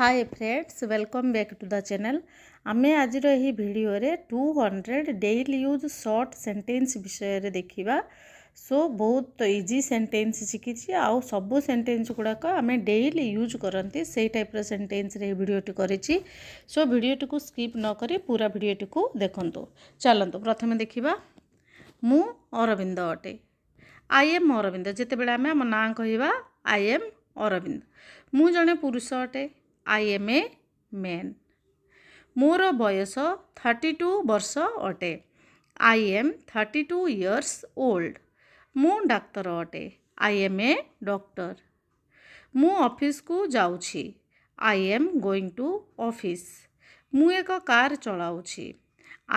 Hi friends, welcome back to the channel. ଆମେ ଆଜିର ଏହି ଭିଡ଼ିଓରେ 200 daily use short sentence ବିଷୟରେ ଦେଖିବା। ସୋ ବହୁତ ଇଜି ସେଣ୍ଟେନ୍ସ ଶିଖିଛି ଆଉ ସବୁ ସେଣ୍ଟେନ୍ସ ଗୁଡ଼ାକ ଆମେ ଡେଇଲି ୟୁଜ୍ କରନ୍ତି, ସେଇ ଟାଇପ୍ର ସେଣ୍ଟେନ୍ସରେ ଏହି ଭିଡ଼ିଓଟି କରିଛି। ସୋ ଭିଡ଼ିଓଟିକୁ ସ୍କିପ୍ ନ କରି ପୁରା ଭିଡ଼ିଓଟିକୁ ଦେଖନ୍ତୁ। ଚାଲନ୍ତୁ ପ୍ରଥମେ ଦେଖିବା। ମୁଁ ଅରବିନ୍ଦ ଅଟେ। I am Arvind. ଯେତେବେଳେ ଆମେ ଆମ ନାଁ କହିବା, I am Arvind. ମୁଁ ଜଣେ ପୁରୁଷ ଅଟେ। I am a man. ମୋର ବୟସ 32 ବର୍ଷ ଅଟେ। I am 32 years old. ମୁଁ ଡାକ୍ତର ଅଟେ। I am a doctor. ମୁଁ ଅଫିସକୁ ଯାଉଛି। I am going to office. ମୁଁ ଏକ କାର୍ ଚଳାଉଛି।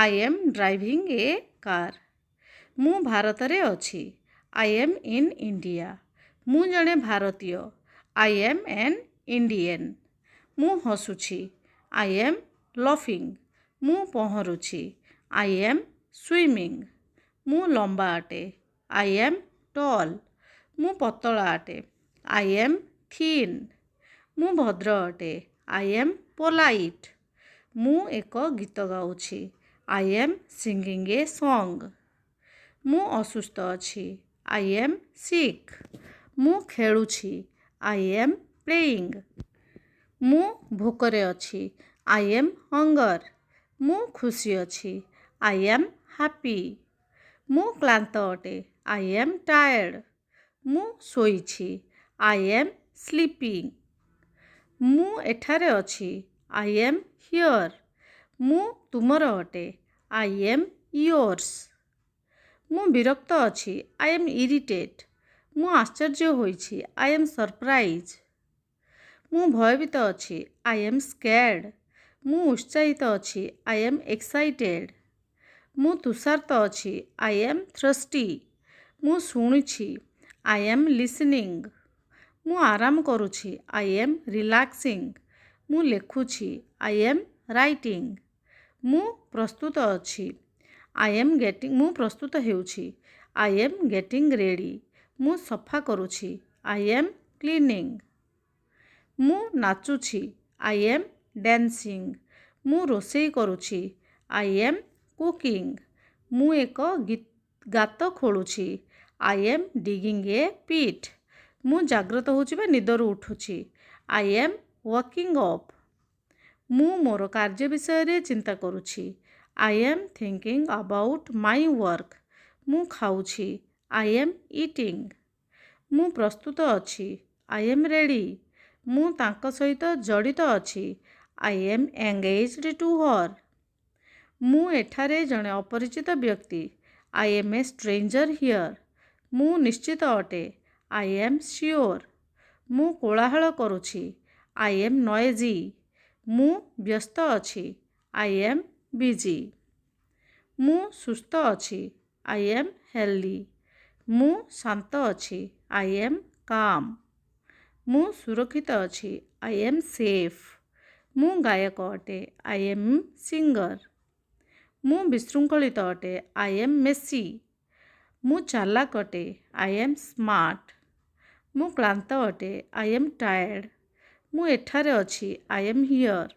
I am driving a car. ମୁଁ ଭାରତରେ ଅଛି। I am in India. ମୁଁ ଜଣେ ଭାରତୀୟ। I am an Indian. ମୁଁ ହସୁଛି। I am laughing. ମୁଁ ପହଁରୁଛି। I am swimming. ମୁଁ ଲମ୍ବା ଅଟେ। I am tall. ମୁଁ ପତଳା ଅଟେ। I am thin. ମୁଁ ଭଦ୍ର ଅଟେ। I am polite. ମୁଁ ଏକ ଗୀତ ଗାଉଛି। I am singing a song. ମୁଁ ଅସୁସ୍ଥ ଅଛି। I am sick. ମୁଁ ଖେଳୁଛି। I am playing. ମୁଁ ଭୋକରେ ଅଛି। I am hunger. ମୁଁ ଖୁସି ଅଛି। I am happy. ମୁଁ କ୍ଳାନ୍ତ ଅଟେ। I am tired. ମୁଁ ଶୋଇଛି। I am sleeping. ମୁଁ ଏଠାରେ ଅଛି। I am here. ମୁଁ ତୁମର ଅଟେ। I am yours. ମୁଁ ବିରକ୍ତ ଅଛି। I am irritated. ମୁଁ ଆଶ୍ଚର୍ଯ୍ୟ ହୋଇଛି। I am surprised. ମୁଁ ଭୟଭୀତ ଅଛି। I am scared. ମୁଁ ଉତ୍ସାହିତ ଅଛି। I am excited. ମୁଁ ତୃଷାର୍ତ୍ତ ଅଛି। I am thirsty. ମୁଁ ଶୁଣୁଛି। I am listening. ମୁଁ ଆରାମ କରୁଛି। I am relaxing. ମୁଁ ଲେଖୁଛି। I am writing. ମୁଁ ପ୍ରସ୍ତୁତ ଅଛି। I am getting ମୁଁ ପ୍ରସ୍ତୁତ ହେଉଛି। I am getting ready. ମୁଁ ସଫା କରୁଛି। I am cleaning. ମୁଁ ନାଚୁଛି। I am dancing. ମୁଁ ରୋଷେଇ କରୁଛି। I am cooking. ମୁଁ ଏକ ଗାତ ଖୋଳୁଛି। I am digging a pit. ମୁଁ ଜାଗ୍ରତ ହେଉଛି ବା ନିଦରୁ ଉଠୁଛି। I am waking up. ମୁଁ ମୋର କାର୍ଯ୍ୟ ବିଷୟରେ ଚିନ୍ତା କରୁଛି। I am thinking about my work. ମୁଁ ଖାଉଛି। I am eating. ମୁଁ ପ୍ରସ୍ତୁତ ଅଛି। I am ready. ମୁଁ ତାଙ୍କ ସହିତ ଜଡ଼ିତ ଅଛି। I am engaged to her. ମୁଁ ଏଠାରେ ଜଣେ ଅପରିଚିତ ବ୍ୟକ୍ତି। I am a stranger here. ମୁଁ ନିଶ୍ଚିତ ଅଟେ। I am sure. ମୁଁ କୋଳାହଳ କରୁଛି। I am noisy. ମୁଁ ବ୍ୟସ୍ତ ଅଛି। I am busy. ମୁଁ ସୁସ୍ଥ ଅଛି। I am healthy. ମୁଁ ଶାନ୍ତ ଅଛି। I am calm. ମୁଁ ସୁରକ୍ଷିତ ଅଛି। I am safe. ମୁଁ ଗାୟକ ଅଟେ। I am singer. ମୁଁ ବିଶୃଙ୍ଖଳିତ ଅଟେ। I am messy. ମୁଁ ଚାଲାକ ଅଟେ। I am smart. ମୁଁ କ୍ଳାନ୍ତ ଅଟେ। I am tired. ମୁଁ ଏଠାରେ ଅଛି। I am here.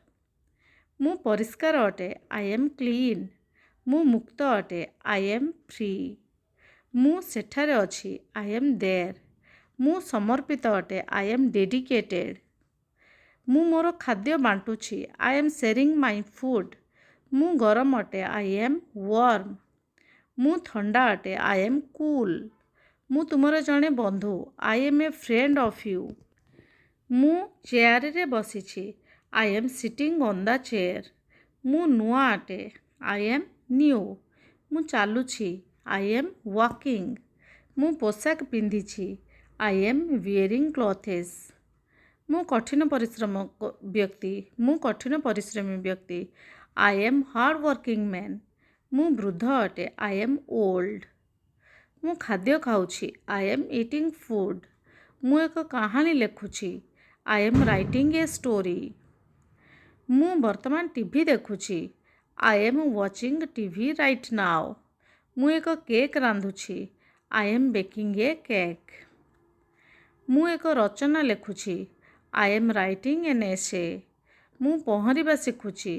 ମୁଁ ପରିଷ୍କାର ଅଟେ। I am clean. ମୁଁ ମୁକ୍ତ ଅଟେ। I am free. ମୁଁ ସେଠାରେ ଅଛି। I am there. ମୁଁ ସମର୍ପିତ ଅଟେ। I am dedicated. ମୁଁ ମୋର ଖାଦ୍ୟ ବାଣ୍ଟୁଛି। I am sharing my food. ମୁଁ ଗରମ ଅଟେ। I am warm. ମୁଁ ଥଣ୍ଡା ଅଟେ। I am cool. ମୁଁ ତୁମର ଜଣେ ବନ୍ଧୁ। I am a friend of you. ମୁଁ ଚେୟାରରେ ବସିଛି। I am sitting on the chair. ମୁଁ ନୂଆ ଅଟେ। I am new. ମୁଁ ଚାଲୁଛି। I am walking. ମୁଁ ପୋଷାକ ପିନ୍ଧିଛି। I am wearing clothes. ମୁଁ କଠିନ ପରିଶ୍ରମ ବ୍ୟକ୍ତି। ମୁଁ କଠିନ ପରିଶ୍ରମୀ ବ୍ୟକ୍ତି। I am hard working man. ମୁଁ ବୃଦ୍ଧ ଅଟେ। I am old. ମୁଁ ଖାଦ୍ୟ ଖାଉଛି। I am eating food. ମୁଁ ଏକ କାହାଣୀ ଲେଖୁଛି। I am writing a story. ମୁଁ ବର୍ତ୍ତମାନ ଟିଭି ଦେଖୁଛି। I am watching TV right now. ମୁଁ ଏକ cake ରାନ୍ଧୁଛି। I am baking a cake. ମୁଁ ଏକ ରଚନା ଲେଖୁଛି। I am writing an essay. ମୁଁ ପହଁରିବା ଶିଖୁଛି।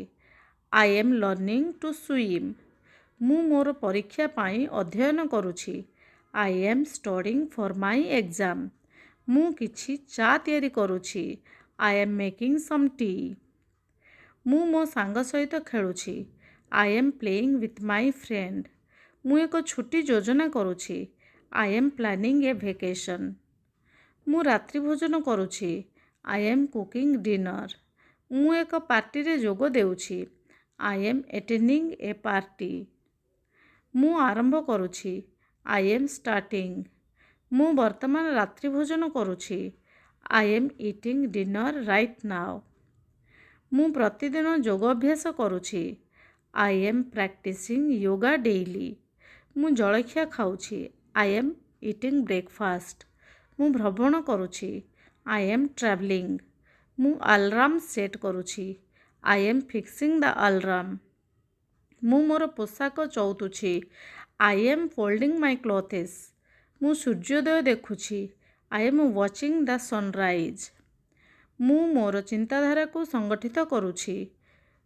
I am learning to swim. ମୁଁ ମୋର ପରୀକ୍ଷା ପାଇଁ ଅଧ୍ୟୟନ କରୁଛି। I am studying for my exam. ମୁଁ କିଛି ଚା ତିଆରି କରୁଛି। I am making some tea. ମୁଁ ମୋ ସାଙ୍ଗ ସହିତ ଖେଳୁଛି। I am playing with my friend. ମୁଁ ଏକ ଛୁଟି ଯୋଜନା କରୁଛି। I am planning a vacation. ମୁଁ ରାତ୍ରି ଭୋଜନ କରୁଛି। I am cooking dinner. ମୁଁ ଏକ ପାର୍ଟିରେ ଯୋଗ ଦେଉଛି। I am attending a party. ମୁଁ ଆରମ୍ଭ କରୁଛି। I am starting. ମୁଁ ବର୍ତ୍ତମାନ ରାତ୍ରି ଭୋଜନ କରୁଛି। I am eating dinner right now. ମୁଁ ପ୍ରତିଦିନ ଯୋଗ ଅଭ୍ୟାସ କରୁଛି। I am practicing yoga daily. ମୁଁ ଜଳଖିଆ ଖାଉଛି। I am eating breakfast. ମୁଁ ଭ୍ରମଣ କରୁଛି। I am travelling. ମୁଁ ଆଲାର୍ମ ସେଟ୍ କରୁଛି। I am fixing the alarm. ମୁଁ ମୋର ପୋଷାକ ଚଉତୁଛି। I am folding my clothes. ମୁଁ ସୂର୍ଯ୍ୟୋଦୟ ଦେଖୁଛି। I am watching the sunrise. ମୁଁ ମୋର ଚିନ୍ତାଧାରାକୁ ସଂଗଠିତ କରୁଛି,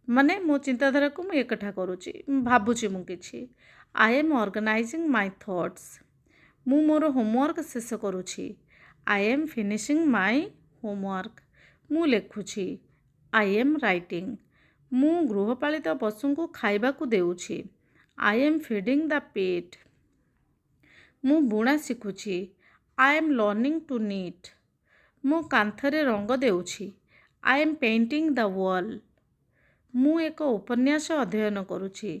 ମାନେ ମୋ ଚିନ୍ତାଧାରାକୁ ମୁଁ ଏକଠା କରୁଛି, ଭାବୁଛି ମୁଁ କିଛି। I am organizing my thoughts. ମୁଁ ମୋର ହୋମୱାର୍କ ଶେଷ କରୁଛି। I am finishing my homework. ମୁଁ ଲେଖୁଛି। I am writing. ମୁଁ ଗୃହପାଳିତ ପଶୁଙ୍କୁ ଖାଇବାକୁ ଦେଉଛି। I am feeding the pet. ମୁଁ ବୁଣା ଶିଖୁଛି। I am learning to knit. ମୁଁ କାନ୍ଥରେ ରଙ୍ଗ ଦେଉଛି। I am painting the wall. ମୁଁ ଏକ ଉପନ୍ୟାସ ଅଧ୍ୟୟନ କରୁଛି।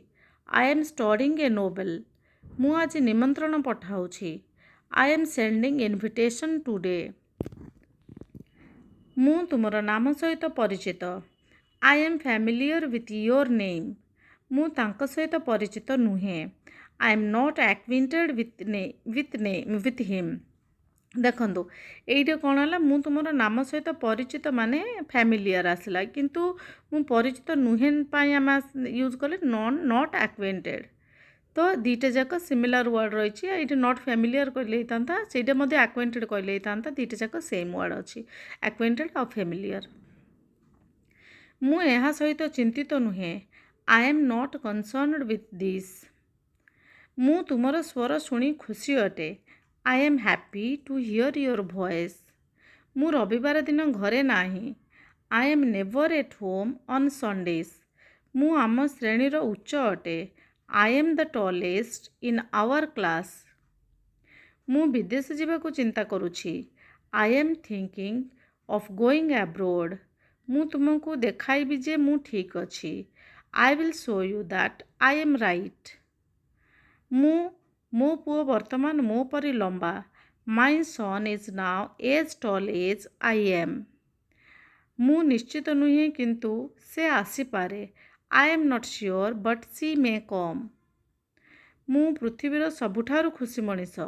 I am studying a novel. ମୁଁ ଆଜି ନିମନ୍ତ୍ରଣ ପଠାଉଛି। I am sending invitation today. ମୁଁ ତୁମର ନାମ ସହିତ ପରିଚିତ। I am familiar with your name. ମୁଁ ତାଙ୍କ ସହିତ ପରିଚିତ ନୁହେଁ। I am not acquainted with him. ଦେଖନ୍ତୁ, ଏଇଟା କ'ଣ ହେଲା? ମୁଁ ତୁମର ନାମ ସହିତ ପରିଚିତ ମାନେ ଫ୍ୟାମିଲିୟର ଆସିଲା, କିନ୍ତୁ ମୁଁ ପରିଚିତ ନୁହେଁ ପାଇଁ ଆମେ ୟୁଜ୍ କଲେ not ଆକ୍ୱେଣ୍ଟେଡ଼। ତ ଦୁଇଟା ଯାକ ସିମିଲାର ୱାର୍ଡ଼ ରହିଛି। ଏଇଠି not familiar କହିଲେ ହେଇଥାନ୍ତା, ସେଇଟା ମଧ୍ୟ ଆକ୍ୱେଣ୍ଟେଡ଼ କହିଲେ ହେଇଥାନ୍ତା। ଦୁଇଟା ଯାକ ସେମ୍ ୱାର୍ଡ଼ ଅଛି, ଆକ୍ୱେଣ୍ଟେଡ଼ ଆଉ ଫ୍ୟାମିଲିୟର। ମୁଁ ଏହା ସହିତ ଚିନ୍ତିତ ନୁହେଁ। I am not concerned with this. ମୁଁ ତୁମର ସ୍ୱର ଶୁଣି ଖୁସି ଅଟେ। I am happy to hear your voice. ମୁଁ ରବିବାର ଦିନ ଘରେ ନାହିଁ। I am never at home on Sundays. ମୁଁ ଆମ ଶ୍ରେଣୀର ଉଚ୍ଚ ଅଟେ। I am the tallest in our class. ମୁଁ ବିଦେଶ ଯିବାକୁ ଚିନ୍ତା କରୁଛି। I am thinking of going abroad. ମୁଁ ତୁମକୁ ଦେଖାଇବି ଯେ ମୁଁ ଠିକ୍ ଅଛି। I will show you that I am right. ମୁଁ ମୋ ପୁଅ ବର୍ତ୍ତମାନ ମୋ ପରି ଲମ୍ବା। My son is now as tall as I am. ମୁଁ ନିଶ୍ଚିତ ନୁହେଁ, କିନ୍ତୁ ସେ ଆସିପାରେ। I am not sure, but she may come. ମୁଁ ପୃଥିବୀର ସବୁଠାରୁ ଖୁସି ମଣିଷ।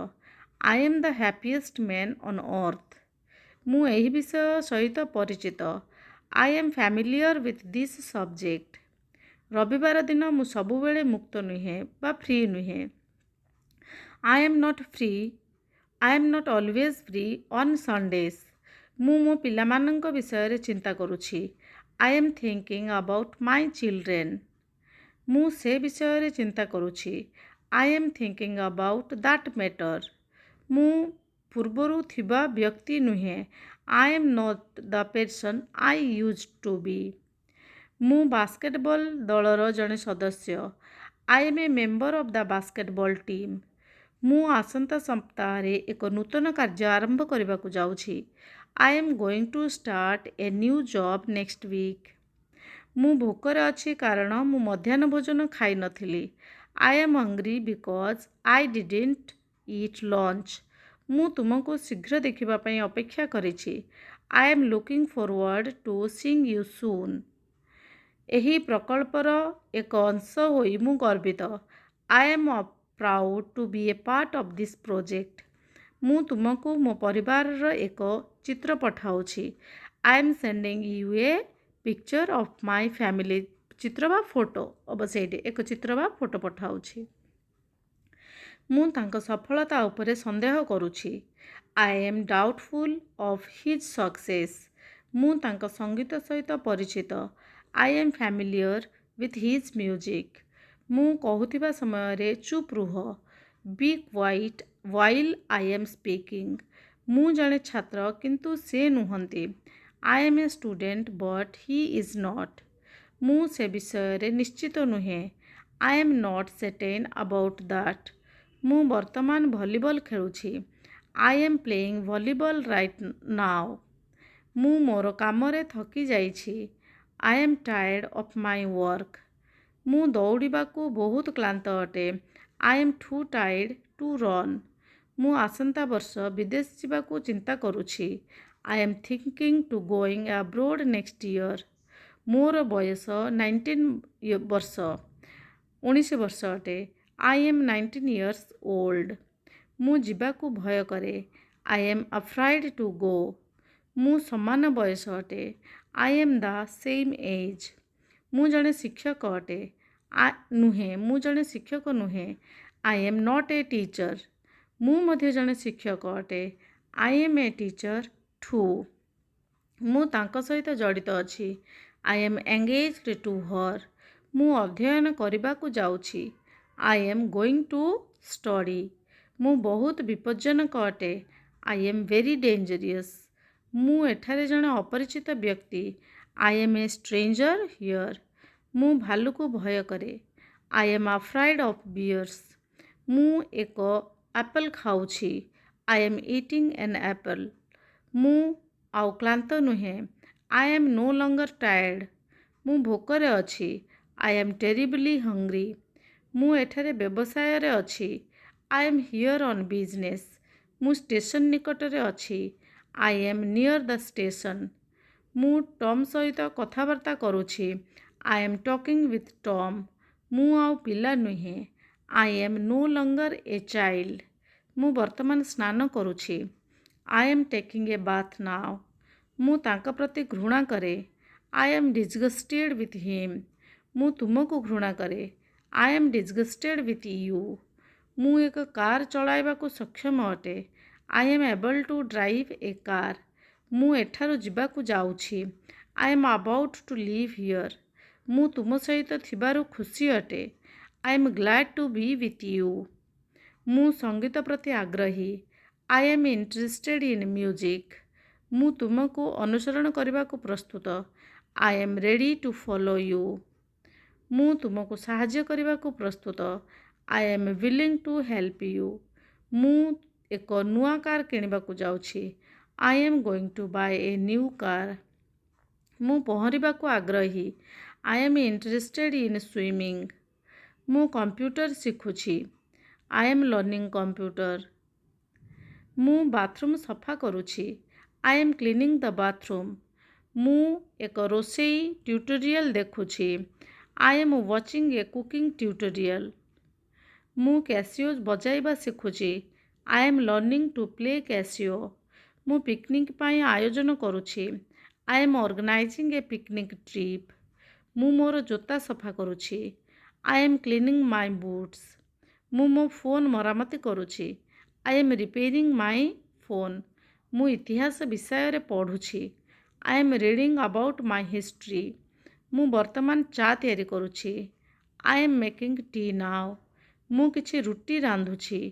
I am the happiest man on earth. ମୁଁ ଏହି ବିଷୟ ସହିତ ପରିଚିତ। I am familiar with this subject. ରବିବାର ଦିନ ମୁଁ ସବୁବେଳେ ମୁକ୍ତ ନୁହେଁ ବା ଫ୍ରି ନୁହେଁ। I am not always free on Sundays. ମୁଁ ମୋ ପିଲାମାନଙ୍କ ବିଷୟରେ ଚିନ୍ତା କରୁଛି। I am thinking about my children. ମୁଁ ସେ ବିଷୟରେ ଚିନ୍ତା କରୁଛି। I am thinking about that matter. ମୁଁ ପୂର୍ବରୁ ଥିବା ବ୍ୟକ୍ତି ନୁହେଁ। I am not the person I used to be. ମୁଁ ବାସ୍କେଟବଲ୍ ଦଳର ଜଣେ ସଦସ୍ୟ। I am a member of the basketball team. ମୁଁ ଆସନ୍ତା ସପ୍ତାହରେ ଏକ ନୂତନ କାର୍ଯ୍ୟ ଆରମ୍ଭ କରିବାକୁ ଯାଉଛି। I am going to start a new job next week. ମୁଁ ଭୋକରେ ଅଛି କାରଣ ମୁଁ ମଧ୍ୟାହ୍ନ ଭୋଜନ ଖାଇନଥିଲି। I am hungry because I didn't eat lunch. ମୁଁ ତୁମକୁ ଶୀଘ୍ର ଦେଖିବା ପାଇଁ ଅପେକ୍ଷା କରିଛି। I am looking forward to seeing you soon. ଏହି ପ୍ରକଳ୍ପର ଏକ ଅଂଶ ହୋଇ ମୁଁ ଗର୍ବିତ। I am proud to be a part of this project. ମୁଁ ତୁମକୁ ମୋ ପରିବାରର ଏକ ଚିତ୍ର ପଠାଉଛି। I am sending you a picture of my family. ଚିତ୍ର ବା ଫଟୋ ଅବଶ୍ୟ, ଏଇଠି ଏକ ଚିତ୍ର ବା ଫଟୋ ପଠାଉଛି। ମୁଁ ତାଙ୍କ ସଫଳତା ଉପରେ ସନ୍ଦେହ କରୁଛି। I am doubtful of his success. ମୁଁ ତାଙ୍କ ସଙ୍ଗୀତ ସହିତ ପରିଚିତ। I am familiar with his music. ମୁଁ କହୁଥିବା ସମୟରେ ଚୁପ୍ ରୁହ। Be quiet while I am speaking. ମୁଁ ଜଣେ ଛାତ୍ର କିନ୍ତୁ ସେ ନୁହଁନ୍ତି। I am a student, but he is not. ମୁଁ ସେ ବିଷୟରେ ନିଶ୍ଚିତ ନୁହେଁ। I am not certain about that. ମୁଁ ବର୍ତ୍ତମାନ ଭଲିବଲ୍ ଖେଳୁଛି। I am playing volleyball right now. ମୁଁ ମୋର କାମରେ ଥକି ଯାଇଛି। I am tired of my work. ମୁଁ ଦୌଡ଼ିବାକୁ ବହୁତ କ୍ଳାନ୍ତ ଅଟେ। I am too tired to run. ମୁଁ ଆସନ୍ତା ବର୍ଷ ବିଦେଶ ଯିବାକୁ ଚିନ୍ତା କରୁଛି। I am thinking to going abroad next year. ମୋର ବୟସ ନାଇଣ୍ଟିନ୍ ବର୍ଷ ଉଣେଇଶ ବର୍ଷ ଅଟେ। I am 19 years old. ମୁଁ ଯିବାକୁ ଭୟ କରେ। I am afraid to go. ମୁଁ ସମାନ ବୟସ ଅଟେ। I am the same age. ମୁଁ ଜଣେ ଶିକ୍ଷକ ଅଟେ ନୁହେଁ। ମୁଁ ଜଣେ ଶିକ୍ଷକ ନୁହେଁ। I am not a teacher. ମୁଁ ମଧ୍ୟ ଜଣେ ଶିକ୍ଷକ ଅଟେ। I am a teacher too. ମୁଁ ତାଙ୍କ ସହିତ ଜଡ଼ିତ ଅଛି। I am engaged to her. ମୁଁ ଅଧ୍ୟୟନ କରିବାକୁ ଯାଉଛି। I am going to study. ମୁଁ ବହୁତ ବିପଜ୍ଜନକ ଅଟେ। I am very dangerous. ମୁଁ ଏଠାରେ ଜଣେ ଅପରିଚିତ ବ୍ୟକ୍ତି। I am a stranger here. ମୁଁ ଭାଲୁକୁ ଭୟ କରେ। I am afraid of bears. ମୁଁ ଏକ ଆପଲ୍ ଖାଉଛି। I am eating an apple. ମୁଁ ଆଉ କ୍ଳାନ୍ତ ନୁହେଁ। I am no longer tired. ମୁଁ ଭୋକରେ ଅଛି। I am terribly hungry. ମୁଁ ଏଠାରେ ବ୍ୟବସାୟରେ ଅଛି। I am here on business. ମୁଁ ଷ୍ଟେସନ ନିକଟରେ ଅଛି। I am near the station. ମୁଁ ଟମ୍ ସହିତ କଥାବାର୍ତ୍ତା କରୁଛି। I am talking with Tom. ମୁଁ ଆଉ ପିଲା ନୁହେଁ। I am no longer a child. ମୁଁ ବର୍ତ୍ତମାନ ସ୍ନାନ କରୁଛି। I am taking a bath now. ମୁଁ ତାଙ୍କ ପ୍ରତି ଘୃଣା କରେ। I am disgusted with him. ମୁଁ ତୁମକୁ ଘୃଣା କରେ। I am disgusted with you. ମୁଁ ଏକ କାର୍ ଚଳାଇବାକୁ ସକ୍ଷମ ଅଟେ। I am able to drive a car. ମୁଁ ଏଠାରୁ ଯିବାକୁ ଯାଉଛି। I am about to leave here. ମୁଁ ତୁମ ସହିତ ଥିବାରୁ ଖୁସି ଅଟେ। I am glad to be with you. ମୁଁ ସଙ୍ଗୀତ ପ୍ରତି ଆଗ୍ରହୀ। I am interested in music. ମୁଁ ତୁମକୁ ଅନୁସରଣ କରିବାକୁ ପ୍ରସ୍ତୁତ। I am ready to follow you. ମୁଁ ତୁମକୁ ସାହାଯ୍ୟ କରିବାକୁ ପ୍ରସ୍ତୁତ। I am willing to help you. ମୁଁ ଏକ ନୂଆ କାର୍ କିଣିବାକୁ ଯାଉଛି। I am going to buy a new car. ମୁଁ ପହଁରିବାକୁ ଆଗ୍ରହୀ। I am interested in swimming. ମୁଁ କମ୍ପ୍ୟୁଟର ଶିଖୁଛି। I am learning computer. ମୁଁ ବାଥରୁମ୍ ସଫା କରୁଛି। I am cleaning the bathroom. ମୁଁ ଏକ ରୋଷେଇ ଟ୍ୟୁଟୋରିଆଲ୍ ଦେଖୁଛି। I am watching a cooking tutorial. ମୁଁ କ୍ୟାସିଓ ବଜାଇବା ଶିଖୁଛି। I am learning to play Casio. ମୁଁ ପିକନିକ୍ ପାଇଁ ଆୟୋଜନ କରୁଛି। I am organizing a picnic trip. ମୁଁ ମୋର ଜୋତା ସଫା କରୁଛି। I am cleaning my boots. ମୁଁ ମୋ ଫୋନ୍ ମରାମତି କରୁଛି। I am repairing my phone. ମୁଁ ଇତିହାସ ବିଷୟରେ ପଢ଼ୁଛି। I am reading about my history. ମୁଁ ବର୍ତ୍ତମାନ ଚା ତିଆରି କରୁଛି। I am making tea now. ମୁଁ କିଛି ରୁଟି ରାନ୍ଧୁଛି।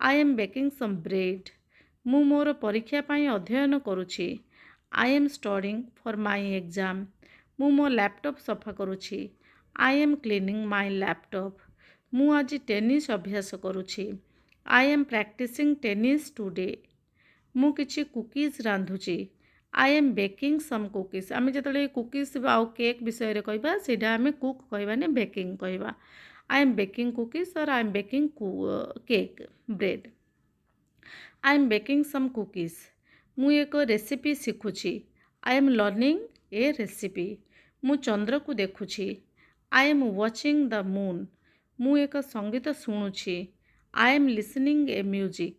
I am baking some bread. ମୁଁ ମୋର ପରୀକ୍ଷା ପାଇଁ ଅଧ୍ୟୟନ କରୁଛି। I am studying for my exam. ମୁଁ ମୋ ଲ୍ୟାପଟପ୍ ସଫା କରୁଛି। I am cleaning my laptop. ମୁଁ ଆଜି ଟେନିସ୍ ଅଭ୍ୟାସ କରୁଛି। I am practicing tennis today. ମୁଁ କିଛି cookies ରାନ୍ଧୁଛି। I am baking some cookies. ଆମେ ଯେତେବେଳେ କୁକିଜ୍ ଆଉ କେକ୍ ବିଷୟରେ କହିବା, ସେଇଟା ଆମେ କୁକ୍ କହିବାନି, ବେକିଂ କହିବା। I am baking cookies or I am baking cake, bread. I am baking some cookies. ମୁଁ ଏକ ରେସିପି ଶିଖୁଛି। I am learning a recipe. ମୁଁ ଚନ୍ଦ୍ରକୁ ଦେଖୁଛି। I am watching the moon. ମୁଁ ଏକ ସଙ୍ଗୀତ ଶୁଣୁଛି। I am listening a music.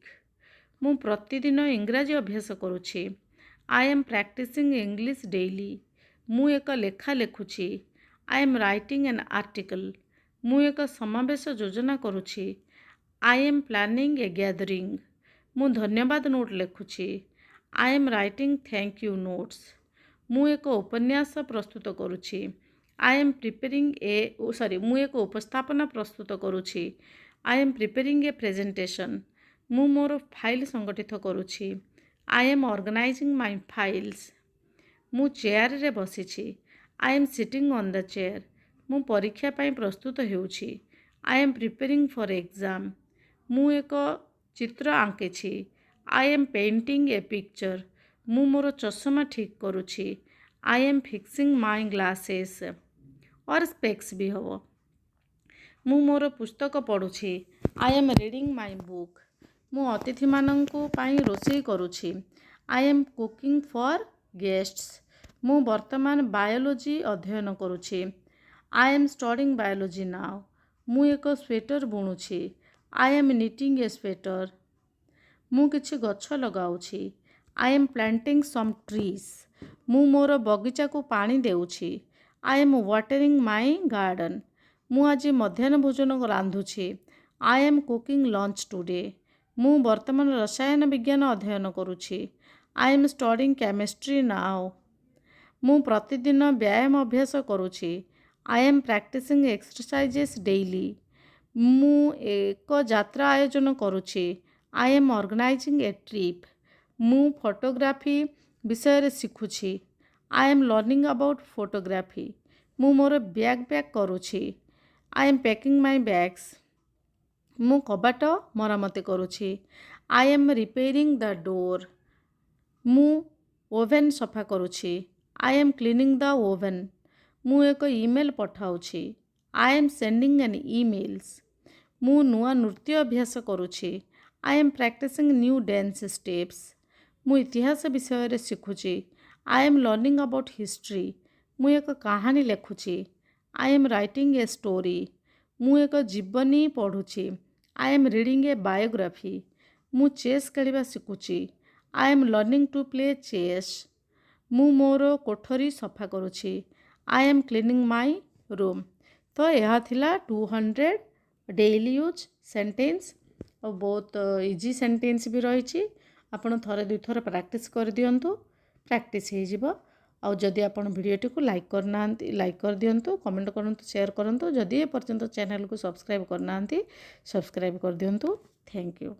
ମୁଁ ପ୍ରତିଦିନ ଇଂରାଜୀ ଅଭ୍ୟାସ କରୁଛି। I am practicing English daily. ମୁଁ ଏକ ଲେଖା ଲେଖୁଛି। I am writing an article. ମୁଁ ଏକ ସମାବେଶ ଯୋଜନା କରୁଛି। I am planning a gathering. ମୁଁ ଧନ୍ୟବାଦ ନୋଟ୍ ଲେଖୁଛି। I am writing thank you notes. ମୁଁ ଏକ ଉପନ୍ୟାସ ପ୍ରସ୍ତୁତ କରୁଛି। I am preparing a, sorry, ମୁଁ ଏକ ଉପସ୍ଥାପନା ପ୍ରସ୍ତୁତ କରୁଛି। I am preparing a presentation. ମୁଁ ମୋର ଫାଇଲ୍ ସଂଗଠିତ କରୁଛି। I am organizing my files. ମୁଁ ଚେୟାରରେ ବସିଛି। I am sitting on the chair. ମୁଁ ପରୀକ୍ଷା ପାଇଁ ପ୍ରସ୍ତୁତ ହେଉଛି। I am preparing for exam. ମୁଁ ଏକ ଚିତ୍ର ଆଙ୍କିଛି। I am painting a picture. ମୁଁ ମୋର ଚଷମା ଠିକ୍ କରୁଛି। I am fixing my glasses or specs ବି ହେବ। ମୁଁ ମୋର ପୁସ୍ତକ ପଢ଼ୁଛି। I am reading my book. ମୁଁ ଅତିଥିମାନଙ୍କ ପାଇଁ ରୋଷେଇ କରୁଛି। I am cooking for guests. ମୁଁ ବର୍ତ୍ତମାନ ବାୟୋଲୋଜି ଅଧ୍ୟୟନ କରୁଛି। I am studying biology now. ମୁଁ ଏକ sweater ବୁଣୁଛି। I am knitting a sweater. ମୁଁ କିଛି ଗଛ ଲଗାଉଛି। I am planting some trees. ମୁଁ ମୋର ବଗିଚାକୁ ପାଣି ଦେଉଛି। I am watering my garden. ମୁଁ ଆଜି ମଧ୍ୟାହ୍ନ ଭୋଜନ ରାନ୍ଧୁଛି। I am cooking lunch today. ମୁଁ ବର୍ତ୍ତମାନ ରସାୟନ ବିଜ୍ଞାନ ଅଧ୍ୟୟନ କରୁଛି। I am studying chemistry now. ମୁଁ ପ୍ରତିଦିନ ବ୍ୟାୟାମ ଅଭ୍ୟାସ କରୁଛି। I am practicing exercises daily. ମୁଁ ଏକ ଯାତ୍ରା ଆୟୋଜନ କରୁଛି। I am organizing a trip. ମୁଁ ଫଟୋଗ୍ରାଫି ବିଷୟରେ ଶିଖୁଛି। I am learning about photography. ମୁଁ ମୋର ବ୍ୟାଗ୍ ପ୍ୟାକ୍ କରୁଛି। I am packing my bags. ମୁଁ କବାଟ ମରାମତି କରୁଛି। I am repairing the door. ମୁଁ ଓଭେନ୍ ସଫା କରୁଛି। I am cleaning the oven. ମୁଁ ଏକ ଇମେଲ୍ ପଠାଉଛି। I am sending an emails. ମୁଁ ନୂଆ ନୃତ୍ୟ ଅଭ୍ୟାସ କରୁଛି। I am practicing new dance steps. ମୁଁ ଇତିହାସ ବିଷୟରେ ଶିଖୁଛି। I am learning about history. ମୁଁ ଏକ କାହାଣୀ ଲେଖୁଛି। I am writing a story. ମୁଁ ଏକ ଜୀବନୀ ପଢ଼ୁଛି। I am reading a biography. ମୁଁ ଚେସ୍ ଖେଳିବା ଶିଖୁଛି। I am learning to play chess. ମୁଁ ମୋର କୋଠରୀ ସଫା କରୁଛି। I am cleaning my room. ତ ଏହା ଥିଲା 200 ଡେଇଲି ୟୁଜ୍ ସେଣ୍ଟେନ୍ସ ଆଉ ବହୁତ ଇଜି ସେଣ୍ଟେନ୍ସ ବି ରହିଛି। ଆପଣ ଥରେ ଦୁଇଥର ପ୍ରାକ୍ଟିସ୍ କରିଦିଅନ୍ତୁ, ପ୍ରାକ୍ଟିସ୍ ହେଇଯିବ। ଆଉ ଯଦି ଆପଣ ଭିଡ଼ିଓଟିକୁ ଲାଇକ୍ କରିନାହାନ୍ତି, ଲାଇକ୍ କରିଦିଅନ୍ତୁ, କମେଣ୍ଟ କରନ୍ତୁ, ସେୟାର କରନ୍ତୁ। ଯଦି ଏପର୍ଯ୍ୟନ୍ତ ଚ୍ୟାନେଲକୁ ସବସ୍କ୍ରାଇବ୍ କରିନାହାନ୍ତି, ସବସ୍କ୍ରାଇବ୍ କରିଦିଅନ୍ତୁ। Thank you.